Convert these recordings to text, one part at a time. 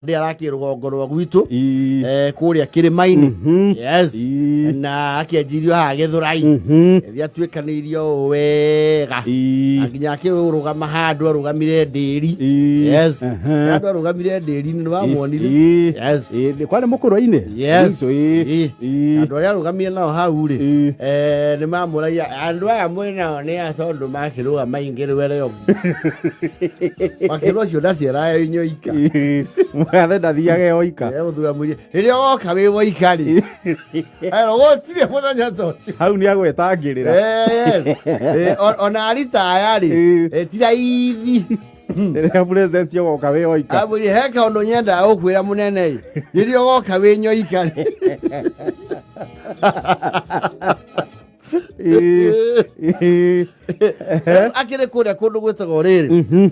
Ndĩ arakĩ rũgongo rwa gwitũ Ii. Kũrĩa kĩrĩma-inĩ. Yes. Ii. Na akĩanjirio haha Gĩthũrai. Ĩthi atuĩkanĩirio ũũ wega. Na nginya akĩrũgama handũ arũgamire ndĩri. Ii. Yes. Handũ arũgamire ndĩri-inĩ nĩ wamuonire. Ii. Yes. Ii, kwarĩ mũkũrũ-inĩ. Yes. Ii, ii. Ii. Ii. Andũ arĩa arũgamire nao hau rĩ, Ii. nĩ mamũragia andũ aya mwĩ nao nĩ a tondũ makĩrũgama ingĩrwere ũguo. Makĩrwo ũcio ndaciaraga inyoika. Ii. Mwathe ndathiage oika. Gũthura mũirĩ rĩrĩa woka wĩ woika rĩ, ero gũtirĩ mũthenya ta ũcio. Hau nĩ agwetangĩrĩra. Yes. Ona aritaya rĩ, ti raithi. Rĩrĩa president ogoka wĩ oika. Amwĩrire he kaũndũ nyendaga gũkwĩra mũnene ĩ, rĩrĩa ũgoka wĩ nyoika rĩ. Ii. Ii. Akĩrĩ kũrĩa kũndũ gwĩtagwo rĩrĩ.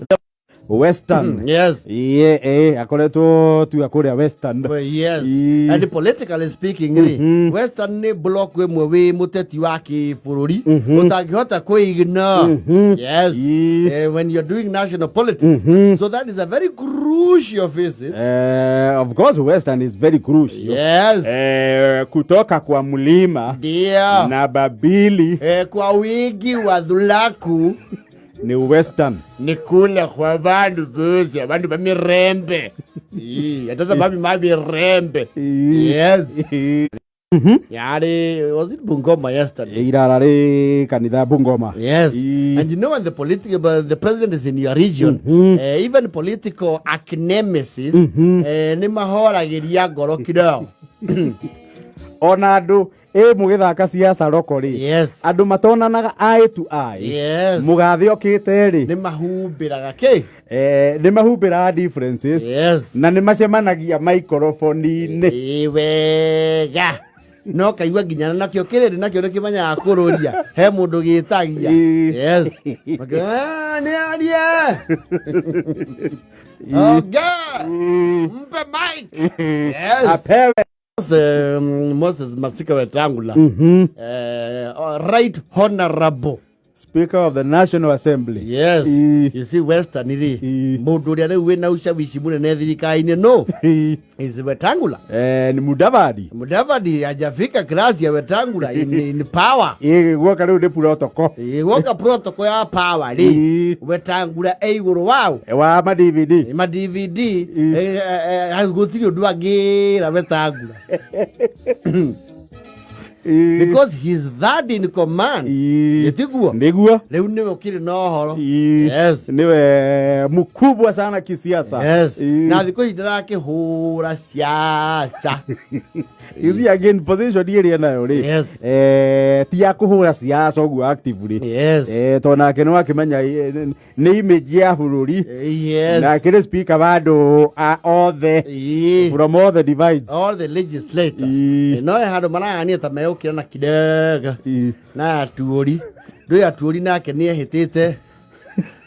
Western. Yes. Iye, akoretwo tuga kũrĩa Western. Well, yes. Ii. And politically speaking rĩ, Western nĩ block ĩmwe wĩ mũteti wa kĩbũrũri ũtangĩhota kũ-ignore. Yes. Ii. When you're doing national politics. So that is a very crucial visit. Of course Western is very crucial. Yes. Kutoka kwa mlima Ndio. na Babili Kwa wingi wa dhulaku ni Western. Ni kule kwa bandu bosi, abandu bamirembe. Ii, atata babi mamirembe. Ii. Yes. Ii. Yari, was it Bungoma yesterday? Irara rĩ kanitha Bungoma. Yes. Ii. And you know when the political, but the president is in your region, even political archnemesis, nĩ mahoragĩria ngoro kidogo. Ona andũ ĩ mũgĩthaka siasa roko rĩ, andũ matonanaga eye to eye, mũgathe okĩte rĩ, Nĩ mahumbĩraga kĩ? Nĩ mahumbĩraga differences na nĩ macemanagia maikoroboni-inĩ. Ĩ wega. No kaigua nginya nakĩo kĩrĩndĩ nakĩo nĩ kĩmenyaga kũrũria he mũndũ gĩtagia. Ĩ. Yes. Maka, "Ah, nĩ arie. Ongea. Mpe mic." Yes. Apewe. Moses Masika Wetangula. Right Honorable Speaker of the National Assembly. Yes. Ii. You see Western rĩ, Ii. mũndũ ũrĩa rĩu wĩna ushawishi mũnene thirikari-inĩ no Ii. is Wetangula. Ni Mudavadi. Mudavadi hajafika class ya Wetangula in power. Ĩ guoka rĩu nĩ protocol. Ĩ, woka protocol ya power rĩ, Ii. Wetangula e igũrũ wao. Wa ma DVD. Ma DVD, gũtirĩ ũndũ angĩra Wetangula. Ii. Because he is third in command. Ii. Ĩtiguo? Nĩguo. Rĩu nĩwe ũkĩrĩ na ũhoro. Ii. Yes. Nĩwe mkubwa sana kisiasa. Yes. Ii. Na thikũ ici ndĩrakĩhũra siasa. You see again position ĩrĩa nayo rĩ. Yes. Ti ya kũhũra siasa ũguo actively. Yes. Tondũ nake nĩ wakĩmenya nĩ image ya bũrũri. Yes. Nake nĩ speaker wa andũ othe. Ii. From all the divides. All the legislators. Ii. No he handũ maragania ta megũkĩra na kidega. Ii. Na atuũri. Ndũĩ atuũri nake nĩ ehĩtĩte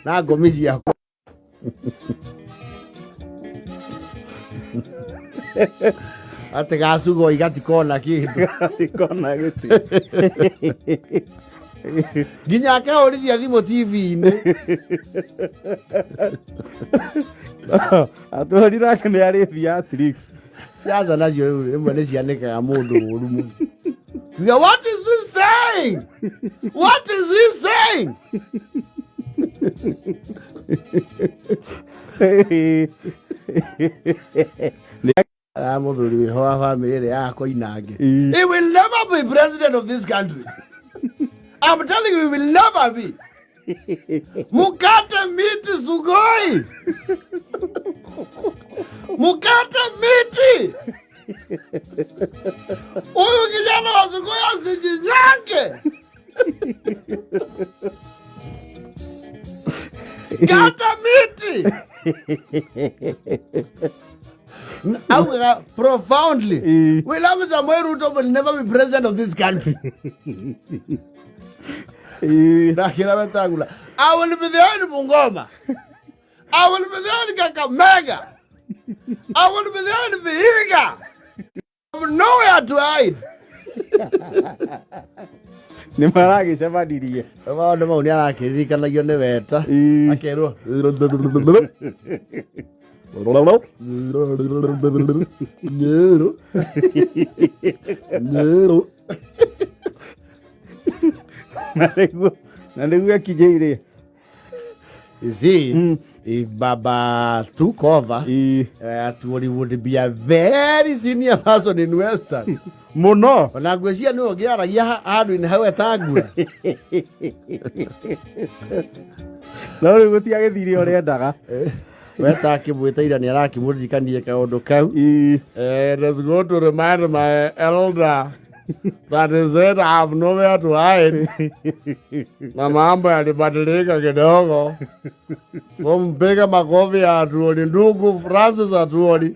na ngomi ciakwa. Atĩ gacugoi gatikona kĩndũ. Gatikona gĩtĩ. Nginya akahũrithia thimũ TV-inĩ. Atwari nake nĩ arĩthia tricks. Ciaca nacio rĩu rĩmwe nĩ cianĩkaga mũndũ ũru mũno. Tuge, what is he saying? What is he saying? Ah, mũthuri wĩho wa bamĩrĩ ĩrĩa ya Koinange. Ii. He will never be president of this country. I'm telling you, he will never be. Mukate miti Sugoi. Mukate miti. Huyu kijana wa Sugoi asijinyange. Kata miti. Augaga profoundly. Ii. William Samoei Ruto will never be president of this country. Ii. Nakira Wetangula. I will be there in Bungoma. I will be there in Kakamega. I will be there in Vihiga. I have nowhere to hide. Nĩ maragĩcemanirie. Maũndũ mau nĩ arakĩririkanagio nĩ Weta. Ii. Akerwo. Nyero. Nyero. Na nĩguo akinyĩire. You see, if Baba took over, Atuoli would be a very senior person in Western. Mũno. Ona ngwĩciria nĩwe ũngĩaragia handũ-inĩ hau etangura. No rĩu gũtiagĩthire ũrĩa endaga. Weta akĩmwĩta ira nĩ arakĩmũririkanie kaũndũ kau. Let's go to remind my elder that he said I have nowhere to hide. Na mambo yalibadilika kidogo. So mpige makofi ya Atuoli, ndugu Francis Atuoli.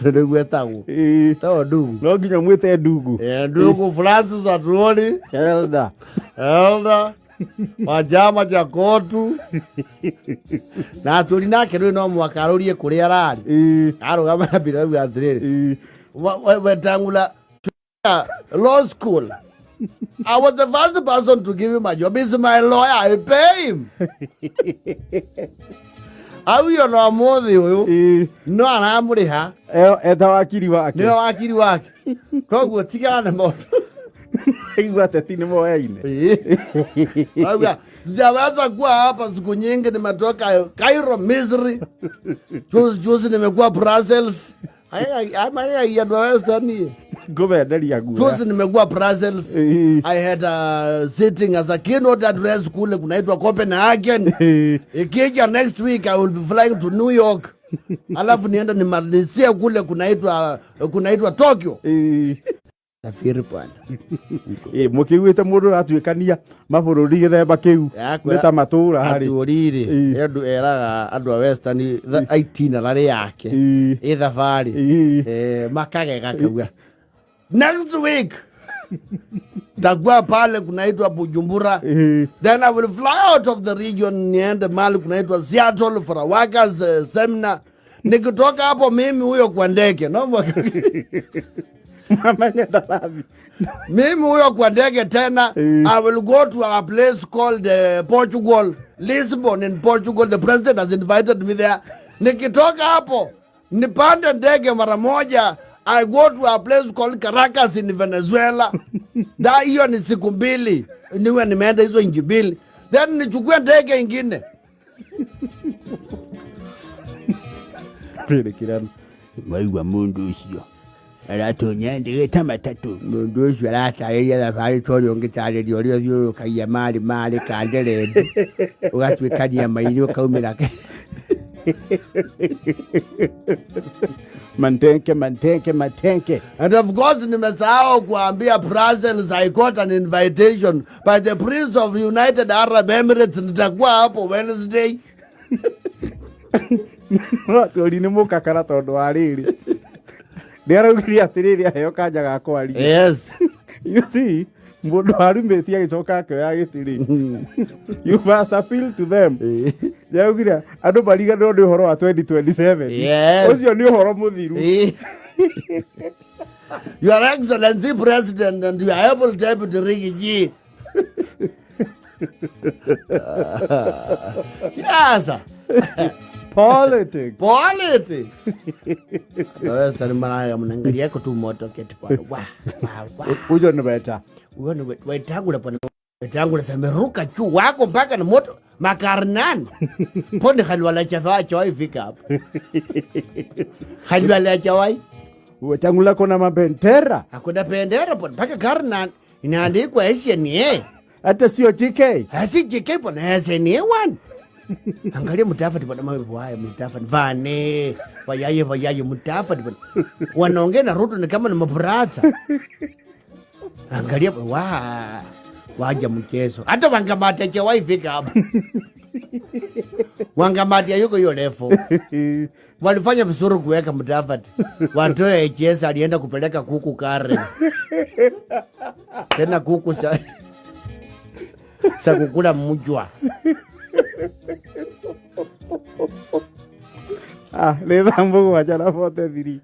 Nĩguo etagwo. Etagwo ndugu. No nginya mwĩte ndugu. Ndugu Francis Atuoli. Elder. Elder wa chama cha KOTU. Na Atuoli nake rĩu no mũhaka arũrie kũrĩa ararĩ. Arũgama na mbere auga atĩrĩrĩ. Wetangula law school. I was the first person to give him a job. He's my lawyer. I pay him. Auyo no mũthĩ ũyũ no aramũrĩha. Eta wakiri wake. Nĩwe wakiri wake. Koguo tigana na maũndũ. Igua ateti nĩ moyaine. Auga sijaweza kuwa hapa siku nyingi, nimetoka Cairo, Misri. Juzi juzi nimekuwa Brussels. Haya andũ a Western. Ngũmenderia nguo. Juzi nimekuwa Brussels. I had a sitting as a keynote address kule kunaitwa Copenhagen. Ikija next week I will be flying to New York. Alafu nienda nimalizie kule kunaitwa Tokyo. Safiri bwana. Mũkĩiguĩte mũndũ ũratuĩkania mabũrũri gĩthemba kĩu nĩ ta matũũra harĩ. Atuũrire andũ eraga andũ a Western itinerary yake ĩ thabarĩ makagega kauga next week takuwa pale kunaitwa Bujumbura. Then I will fly out of the region niende mahali kunaitwa Seattle for a workers seminar. Nikitoka hapo mimi huyo kwa ndege. No, Mamenye ndarathi. Mimi huyo kwa ndege tena. I will go to a place called Portugal, Lisbon in Portugal. The president has invited me there. Nikitoka hapo nipande ndege mara moja. I go to a place called Caracas in Venezuela. Da hiyo ni siku mbili. Niwe nimeenda hizo nchi mbili. Then nichukue ndege ingine. Pili kirano. Waigua mundu ucio. Aratonya ndege ta matatu. Mundu ucio aratarĩria thabarĩ ta ũrĩa ũngĩtarĩria ũrĩa ũthiũrũrũkagia marĩ marĩ kanderendu. Ũgatuĩkania mairi ũkaumĩra. Mantenke, mantenke, mantenke. And of course nimesahau kuambia Brussels I got an invitation by the Prince of United Arab Emirates. Nitakuwa hapo Wednesday. Atuoli nĩ mũkakara tondũ wa rĩrĩ. Nĩ araugire atĩrĩrĩ aheo kanja ga kwaria. Yes. You see, mũndũ arumĩtie agĩcoka akĩoya gĩtĩ rĩ. You must appeal to them. Nĩaugire andũ mariganĩrwo nĩ ũhoro wa 2027. Yes. Ũcio nĩ ũhoro mũthiru. Your Excellency President and your able Deputy Riggy G. Siasa. Politics. Politics. Sasa ni mara ya mnaangalia yako tu moto keti bwana. Wa wa wa. Huyo ni beta. Huyo ni wetangula bwana. Wetangula sameruka juu wako mpaka na moto makarnani. Pone Khalwala chafa chawai fika hapo. Khalwala chawai. Wetangula kona mabendera. Hakuna bendera bwana mpaka karnani inaandikwa SNA. Hata sio GK. Hasi GK bwana SNA 1. Angalia Mudavadi bwana mambo haya Mudavadi vane wayaye wayaye Mudavadi bwana wanaongea na Ruto ni kama ni mabrother. Angalia wa waja mchezo hata wangamati cha fika hapo. Wangamati yuko hiyo level. Walifanya vizuri kuweka Mudavadi. Watoe HS alienda kupeleka kuku Karen. Tena kuku sa kukula mjwa. Ah, le damos guayana 43.